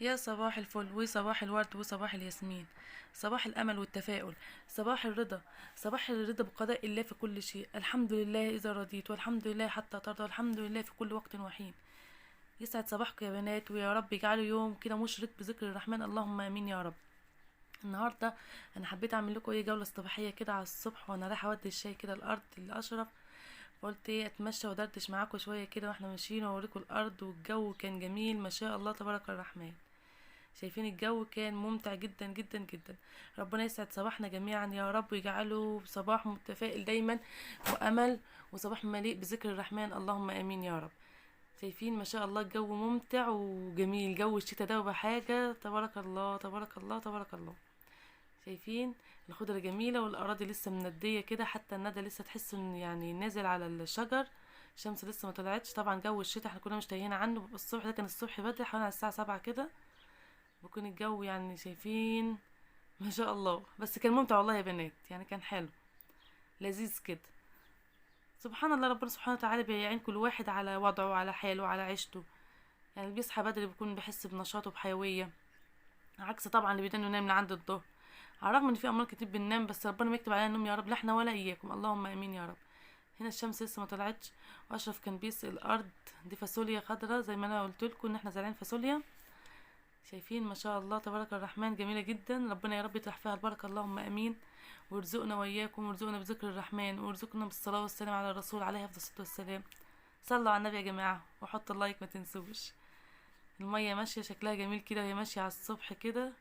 يا صباح الفل وصباح الورد وصباح الياسمين، صباح الأمل والتفاؤل، صباح الرضا، صباح الرضا بقضاء الله في كل شيء. الحمد لله إذا رضيت، والحمد لله حتى ترضى، والحمد لله في كل وقت وحين. يسعد صباحكم يا بنات، ويا رب يجعله يوم كده مشرق بذكر الرحمن، اللهم امين يا رب. النهارده انا حبيت اعمل لكم ايه جولة صباحية كده على الصبح، وانا رايحة اودي الشاي كده الارض لاشرف، فقلت ايه اتمشى ودردش معاكم شوية كده واحنا ماشيين، واوريكم الارض. والجو كان جميل ما شاء الله تبارك الرحمن، شايفين الجو كان ممتع جدا جدا جدا. ربنا يسعد صباحنا جميعا يا رب، ويجعله صباح متفائل دايما وامل، وصباح مليء بذكر الرحمن، اللهم امين يا رب. شايفين ما شاء الله الجو ممتع وجميل، جو الشتاء ده وبحاجة تبارك الله تبارك الله تبارك الله. شايفين الخضرة جميلة والاراضي لسه منديه كده، حتى الندى لسه تحس ان يعني نازل على الشجر، الشمس لسه ما طلعتش. طبعا جو الشتاء احنا كنا مشتهيين عنه الصبح ده، كان الصبح بدري حوالي على الساعة 7 كده، بيكون الجو يعني شايفين ما شاء الله. بس كان ممتع والله يا بنات، يعني كان حلو لذيذ كده. سبحان الله، ربنا سبحانه وتعالى بيعين كل واحد على وضعه وعلى حاله وعلى عيشته. يعني اللي بيصحى بدري بيكون بيحس بنشاط وبحيويه، عكس طبعا اللي بيدنه نايم لعند الظهر. على الرغم ان في امراض كتير بننام، بس ربنا ما يكتب علينا النوم يا رب، لا احنا ولا اياكم، اللهم امين يا رب. هنا الشمس لسه ما طلعتش، واشرف كان بيسقي الارض. دي فاصوليا خضراء زي ما انا قلت لكم ان احنا زارعين فاصوليا. شايفين ما شاء الله تبارك الرحمن، جميلة جدا. ربنا يا رب يطرح فيها البركة، اللهم امين، ويرزقنا واياكم، ويرزقنا بذكر الرحمن، ويرزقنا بالصلاة والسلام على الرسول عليه افضل الصلاة والسلام. صلوا على النبي يا جماعة، وحطوا ال like ما تنسوش. المية ماشية شكلها جميل كده وهي ماشية على الصبح كده،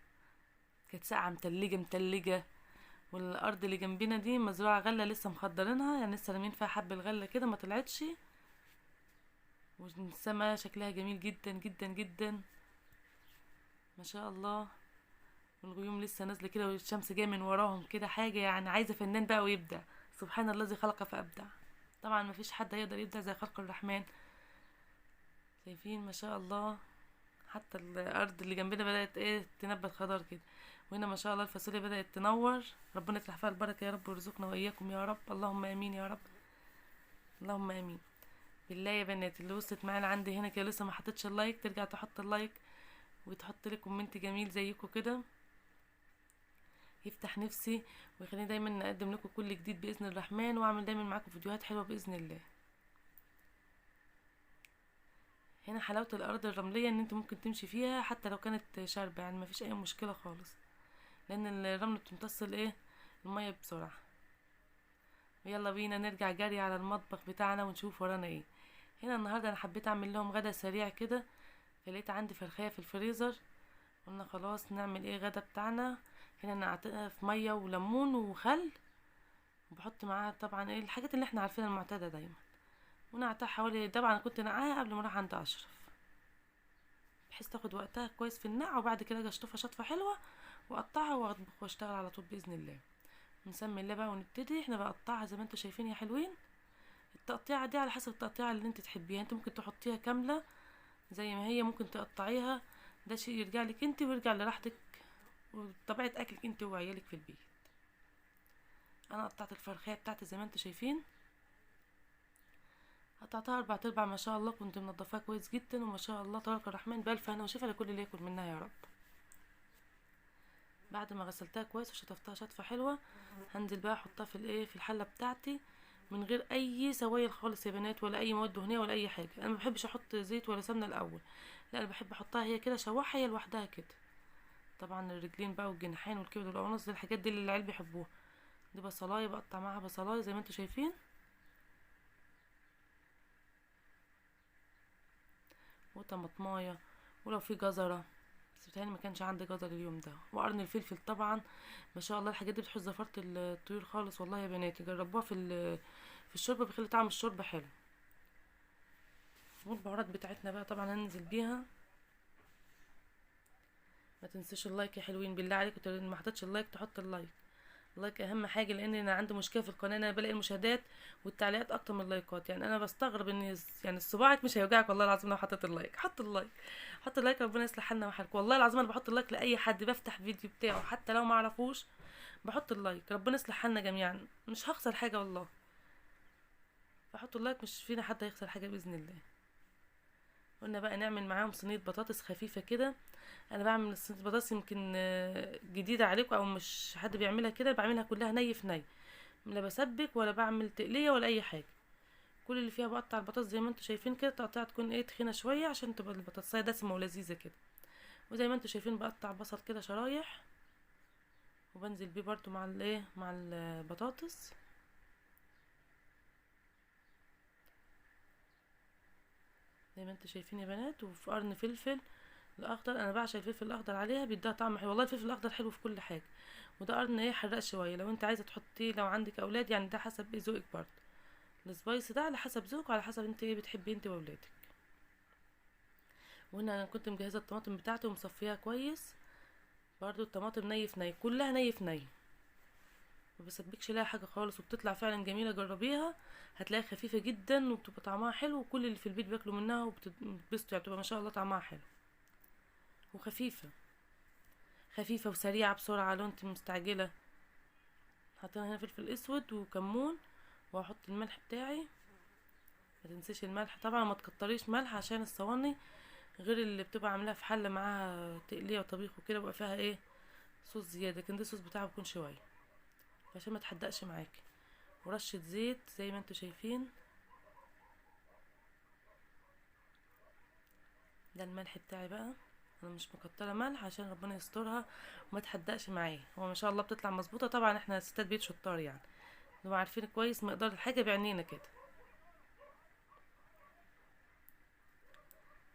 كانت ساقعه متلجه متلجه. والارض اللي جنبنا دي مزروعة غله لسه مخضرينها، يعني لسه رامين فيها حب الغلة كده ما طلعتش. والسما شكلها جميل جدا جدا جدا ما شاء الله، والغيوم لسه نازله كده والشمس جاية من وراهم كده، حاجة يعني عايزه فنان بقى ويبدع. سبحان الذي خلق فابدع. طبعا ما فيش حد هيقدر يبدع زي خلق الرحمن. شايفين ما شاء الله، حتى الارض اللي جنبنا بدات ايه تنبت خضار كده. وهنا ما شاء الله الفاصوليا بدات تنور، ربنا يطرح فيها البركة يا رب، ويرزقنا واياكم يا رب، اللهم امين يا رب، اللهم امين. بالله يا بنات اللي وصلت معانا عندي هنا كده لسه ما حطتش ال like، ترجع تحط ال like وتحط لي comment جميل زيكم كده، يفتح نفسي ويخليني دايما نقدم لكم كل جديد باذن الرحمن، واعمل دايما معاكم فيديوهات حلوة باذن الله. هنا حلاوة الارض الرملية ان انت ممكن تمشي فيها حتى لو كانت شاربه، يعني مفيش اي مشكلة خالص، لان الرمل بتمتص الايه المية بسرعة. يلا بينا نرجع جري على المطبخ بتاعنا ونشوف ورانا ايه. هنا النهارده انا حبيت اعمل لهم غدا سريع كده، فلقيت عندي فرخيه في الفريزر، قلنا خلاص نعمل ايه غدا بتاعنا. هنا نعتقها في مية وليمون وخل، وبحط معاها طبعا ايه الحاجات اللي احنا عارفينها المعتادة دايما، ونعتها حوالي، طبعا كنت نقعها قبل ما اروح عند اشرف بحيث تاخد وقتها كويس في النقع، وبعد كده اجي اشطفها شطفه حلوة واقطعها واطبخ واشتغل على طول باذن الله. نسمي الله بقى ونبتدي. احنا بقطعها زي ما انتم شايفين يا حلوين، التقطيعه دي على حسب التقطيعه اللي انت تحبيها، انت ممكن تحطيها كاملة زي ما هي، ممكن تقطعيها، ده شيء يرجع لك انت ويرجع لراحتك وطبيعه اكلك انت وعيالك في البيت. انا قطعت الفرخيه بتاعتي زي ما انتم شايفين، قطعتها 4 ارباع ما شاء الله، كنت منضفاها كويس جدا وما شاء الله تبارك الرحمن، بالف هنا وشفا لكل اللي ياكل منها يا رب. بعد ما غسلتها كويس وشطفتها شطفه حلوة، هنزل بقى احطها في الايه في الحلة بتاعتي من غير اي سوائل خالص يا بنات، ولا اي مواد دهنية ولا اي حاجة. انا ما بحبش احط زيت ولا سمنه الاول، لا انا بحب احطها هي كده شوحها هي لوحدها كده. طبعا الرجلين بقى والجناحين والكبد والقوانص دي الحاجات دي اللي العيال بيحبوها. دي بصلايه بقطع معاها بصلايه زي ما انتم شايفين، وطماطمايه، ولو في جزرة، بس بتهيألي ما كانش عندي جزر اليوم ده، وقرن الفلفل طبعا ما شاء الله. الحاجات دي بتحط زفاره الطيور خالص والله يا بناتي، جربوها في الشوربة، بيخلي طعم الشوربة حلو. والبهارات بتاعتنا بقى طبعا هننزل بيها. ما تنسوش ال like يا حلوين، بالله عليكم اللي ما حطتش ال like تحط ال like، ال like اهم حاجة، لان انا عندي مشكلة في القناة، انا بلاقي المشاهدات والتعليقات اكتر من اللايكات. يعني انا بستغرب ان يعني صباعك مش هيوجعك والله العظيم لو حطيت ال like. حط ال like، حط ال like، ربنا يصلح حالنا وحالكم. والله العظيم انا بحط ال like لاي حد بفتح فيديو بتاعه حتى لو ما اعرفوش بحط ال like، ربنا يصلح حالنا جميعا، مش هخسر حاجة والله. فحطوا ال like، مش فينا حد هيخسر حاجة باذن الله. قلنا بقى نعمل معاهم صينية بطاطس خفيفة كده. انا بعمل صينية بطاطس يمكن جديدة عليكم او مش حد بيعملها كده، بعملها كلها ني في ني، لا بسبك ولا بعمل تقليه ولا اي حاجة. كل اللي فيها بقطع البطاطس زي ما انتم شايفين كده، تقطيعه تكون ايه تخينة شوية عشان تبقى البطاطسايه دسمة ولذيذه كده. وزي ما انتم شايفين بقطع بصل كده شرايح، وبنزل بيه برده مع الايه مع البطاطس. زي ما انتم شايفين يا بنات. وفي قرن فلفل الاخضر، انا بعشق الفلفل الاخضر عليها، بيديها طعم حلو والله. الفلفل الاخضر حلو في كل حاجة. وده قرن ايه حراق شوية، لو انت عايزه تحطيه لو عندك اولاد يعني، ده حسب ايه ذوقك برده. ال spicy ده على حسب ذوقك وعلى حسب انت ايه بتحبي انت واولادك. وهنا انا كنت مجهزة الطماطم بتاعتي ومصفيها كويس برده. الطماطم ني في ني، كلها ني في ني، ما بسبكش لها حاجة خالص، وبتطلع فعلا جميلة. جربيها هتلاقيها خفيفة جدا وبتبقى طعمها حلو، وكل اللي في البيت بياكلوا منها وبتتبسطوا يعني، بتبقى ما شاء الله طعمها حلو وخفيفة، خفيفة وسريعة بسرعة لو انت مستعجلة. حطينا هنا فلفل اسود وكمون، وهحط الملح بتاعي. ما تنسيش الملح طبعا، ما تكتريش ملح عشان الصواني غير اللي بتبقى عاملاها في حله معاها تقليه وطبيخ وكده بيبقى فيها ايه صوص زيادة، لكن ده الصوص بتاعه بيكون شوية عشان ما تحدقش معاكي. ورشه زيت زي ما انتوا شايفين. ده الملح بتاعي بقى، انا مش مكتره ملح عشان ربنا يسترها وما تحدقش معايا. هو ما شاء الله بتطلع مظبوطة، طبعا احنا ستات بيت شطار يعني، نبقى عارفين كويس مقدار الحاجة بعينينا كده.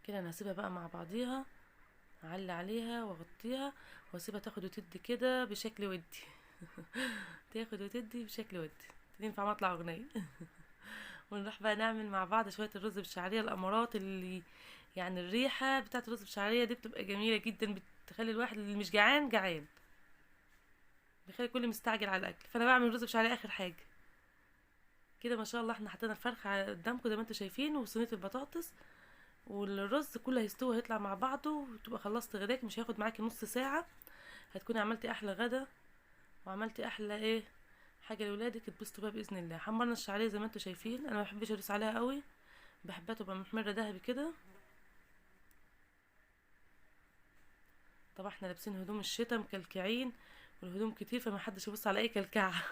كده انا هسيبها بقى مع بعضيها، اعلي عليها واغطيها واسيبها تاخد وتدي كده بشكل ودي. تاخد وتدي بشكل ودي، ينفع ما اطلع اغنية. ونروح بقى نعمل مع بعض شوية الرز بالشعريه الامارات، اللي يعني الريحة بتاعه الرز بالشعريه دي بتبقى جميلة جدا، بتخلي الواحد اللي مش جعان جعان، بيخلي كل مستعجل على الاكل. فانا بعمل رز بالشعريه اخر حاجة كده. ما شاء الله احنا حطينا الفرخه قدامكم زي ما انتم شايفين، وصينيه البطاطس والرز كله هيستوي هيطلع مع بعضه، وتبقى خلصت غداك. مش هياخد معاكي نص ساعة، هتكوني عملتي احلى غدا وعملتي احلى ايه حاجة لولادك اتبسطوا بيها باذن الله. حمرنا الشعرية زي ما انتم شايفين، انا ما بحبش ادوس عليها قوي، بحبها تبقى محمرة ذهبي كده. طبعا احنا لابسين هدوم الشتاء مكلكعين، والهدوم كتير فما حدش يبص على اي كلكعه.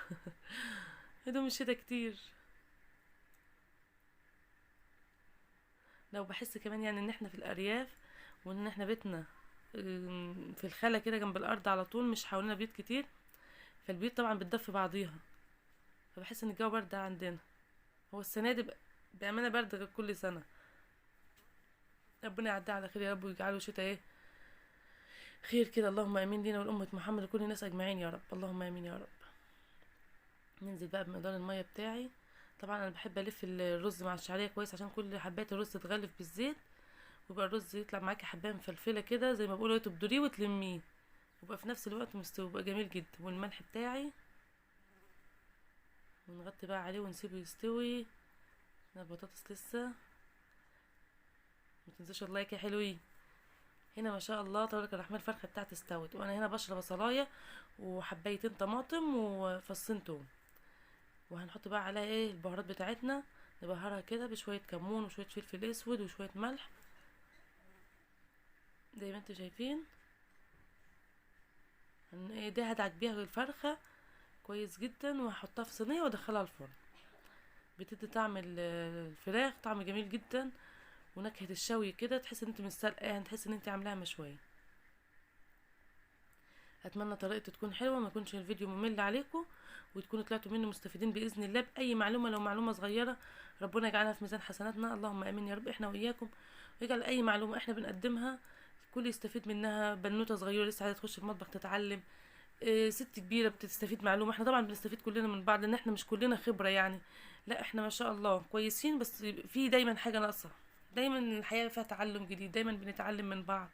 هدوم الشتاء كتير. لو بحس كمان يعني ان احنا في الارياف، وان احنا بيتنا في الخلا كده جنب الارض على طول، مش حوالينا بيوت كتير، فالبيوت طبعا بتدفي بعضيها، فبحس ان الجو برد عندنا. هو السنة دي بامانه برد غير كل سنة، ربنا يعديها على خير يا رب ويجعله شتاء ايه خير كده، اللهم امين لينا ولامه محمد وكل الناس اجمعين يا رب، اللهم امين يا رب. ننزل بقى بمقدار المية بتاعي. طبعا انا بحب الف الرز مع الشعرية كويس عشان كل حبايه الرز تتغلف بالزيت، ويبقى الرز يطلع معاكي حبايه مفلفله كده زي ما بيقولوا، تبدريه وتلميه، ويبقى في نفس الوقت مستوي، ويبقى جميل جدا. والملح بتاعي، ونغطي بقى عليه ونسيبه يستوي. البطاطس لسه، ما تنسوش ال like يا حلوين. هنا ما شاء الله تبارك الرحمن الفرخه بتاعتي استوت، وانا هنا بشرب بصلايه وحبايتين طماطم وفصين توم، وهنحط بقى عليها ايه البهارات بتاعتنا، نبهرها كده بشوية كمون وشوية فلفل اسود وشوية ملح زي ما انتم شايفين. ده هدعك بيها الفرخه كويس جدا، وهحطها في صينية وادخلها الفرن. بتدي طعم الفراخ طعم جميل جدا، ونكهه الشوي كده، تحس ان انت مش سلقاها، تحس ان انت عاملاها مشوية. اتمنى طريقتي تكون حلوة، ما يكونش الفيديو ممل عليكم، وتكونوا طلعتوا منه مستفيدين باذن الله باي معلومة، لو معلومة صغيرة ربنا يجعلها في ميزان حسناتنا، اللهم امين يا رب احنا واياكم، ويجعل اي معلومة احنا بنقدمها الكل يستفيد منها. بنوته صغيرة لسه عايزه تخش المطبخ تتعلم، ست كبيرة بتستفيد معلومة، احنا طبعا بنستفيد كلنا من بعض، لان احنا مش كلنا خبره يعني، لا احنا ما شاء الله كويسين، بس في دايما حاجة ناقصه، دايما الحياة فيها تعلم جديد، دايما بنتعلم من بعض،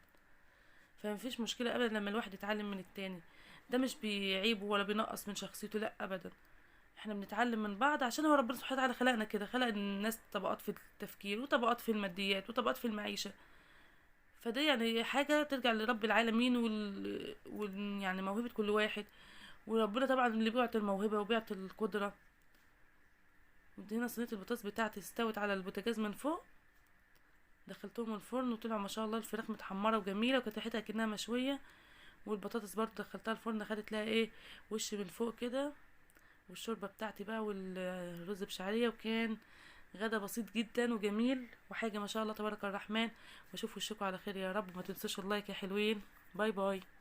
فمفيش مشكلة ابدا لما الواحد يتعلم من التاني، ده مش بيعيبه ولا بينقص من شخصيته، لا ابدا، احنا بنتعلم من بعض عشان هو ربنا سبحانه وتعالى خلقنا كده، خلق الناس طبقات في التفكير وطبقات في الماديات وطبقات في المعيشة، فده يعني حاجة ترجع لرب العالمين يعني موهبة كل واحد، وربنا طبعا اللي بيعطي الموهبة وبيعطي القدرة. هنا صينية البطاطس بتاعتي استوت على البوتاجاز من فوق، دخلتهم الفرن وطلعوا ما شاء الله الفراخ متحمره وجميلة، وكانت ريحتها كأنها مشوية. والبطاطس برضو دخلتها الفرن، خدت لها ايه وش من فوق كده، والشوربه بتاعتي بقى والرز بشعريه. وكان غدا بسيط جدا وجميل وحاجه ما شاء الله تبارك الرحمن. واشوف وشكم على خير يا رب. ما تنسوش ال like يا حلوين. bye bye.